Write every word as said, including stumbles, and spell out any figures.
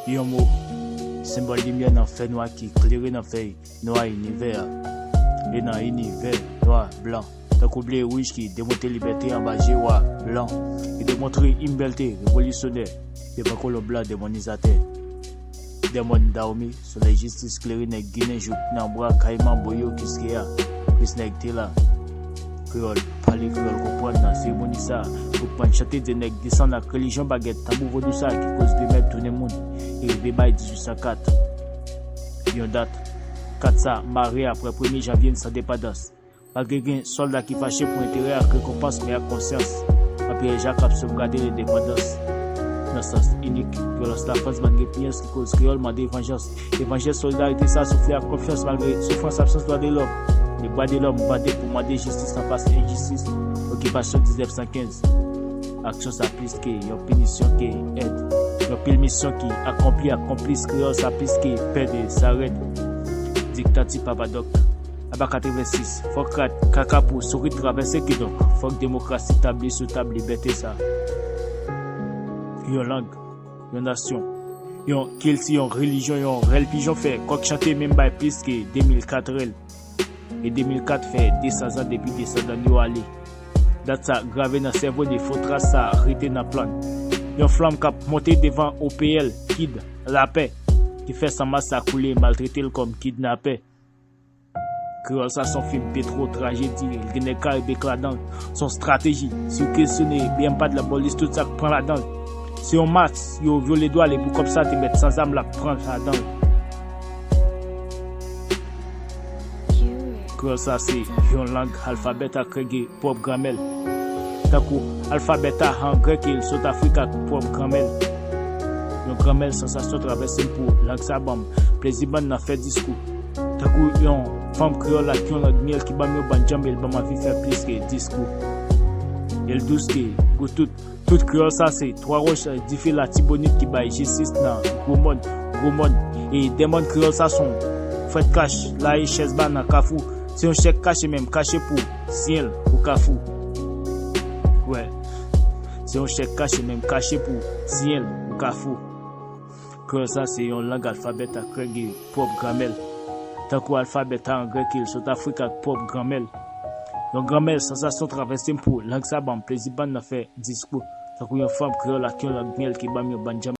Yon mo, senbòl limyè nan fènwa ki klere nan fèy nwa inivè a. E nan inivè nwa, blan, tankou ble e wouj ki demonte libète anba je wa blan, ki demontre im bèlte revolisyonè devan kolon blan demonizatè. Dèmòn Dawomi, solèy jistis klere nèg Ginen jouk nan bra kayiman boyo Kiskeya, plis nèg te la. Kreyòl pale, kreyòl konprann nan seremoni sa. Pou pran chante de nèg desann ak relijyon bagèt tanbou vodou sa ki koz de mèb tounen moun e rive bay dizuit san kat. Yon dat, kat sa mare aprè premye janvye n san depandans. Malgre gen sòlda ki fache pou enterè ak rekonpans, men ak konsyans, anpil Jacques ap sovgade lendepandans. Nan sans inik, vyolans Lafrans bann repiyans ki koz kreyòl mande vanjans. Evanjèl solidarite sa soufle ak konfyans malgre soufrans absans dwa de lòm. Lè bwa de lòm bande pou mande jistis anfas enjistis okipasyon diznèf san kenz. Aksyon sa plis ke yon pinisyon ke èd. Yon pil misyon ki akonpli ak konplis kreyòl sa plis ke pè de sa rèd. Diktati Papa Dòk. Aba katrevensis, fòk rat kaka pou sourit travèse kidonk, fòk demokrasi tabli sou tab libète sa. Yon lang, yon nasyon, yon kilti, yon relijyon, yon rèl pijon fè kòk chante menm bay plis ke de mil kat rèl. E de mil kat fè de san zan depi desandan yo ale. Dat sa grave nan sèvo de fo tras sa rete nan plan. Yon flanm k ap monte devan O P L, kid, lapè, ki fè san mas sa koule, maltrete l kòm kidnapè. Kreyòl sa s on fim petwo trajedi, l gen nèg Karibik ladan l. S on strateji, si w kesyone B M Pad la bòlis tout sa k pran ladan l. Se yon mas, yo vyole dwa l, e pou kòb sa te mèt san zam l ap pran ladan l. Kreyòl sa se yon lang alfabèt ak règ pwòp gramè l. Tankou alfabèt a an grèk e l sot Afrik ak pwòp gramè l. Yon gramè l sansasyon travèse m pou lang sa ban m plezi bann nan fè diskou. Tankou yon fanm kreyòl ak yon lang myèl ki ban m yon bann djanm e l ban m anvi fè plis ke diskou. E l dous ke gou tout. Tout kreyòl sa se twa wòch dife Latibonit ki bay jistis nan gwo mòn, gwo mòn. E dèmòn kreyòl sa s on fwèt kach, laye chèz ba nan kafou. Se yon chèk kache menm kache pou siyen l pou kafou. Wè. Se yon chèk kache menm kache pou siyen l pou kafou. Kreyòl sa se yon lang alfabèt ak règ e pwòp gramè l. Tankou alfabèt a an grèk e l sot Afrik ak pwòp gramè l. Yon gramè l sansasyon travèse m pou lang sa ban m plezi bann nan fè diskou. Tankou yon fanm kreyòl ak yon lang myèl ki ban m yon bann djanm.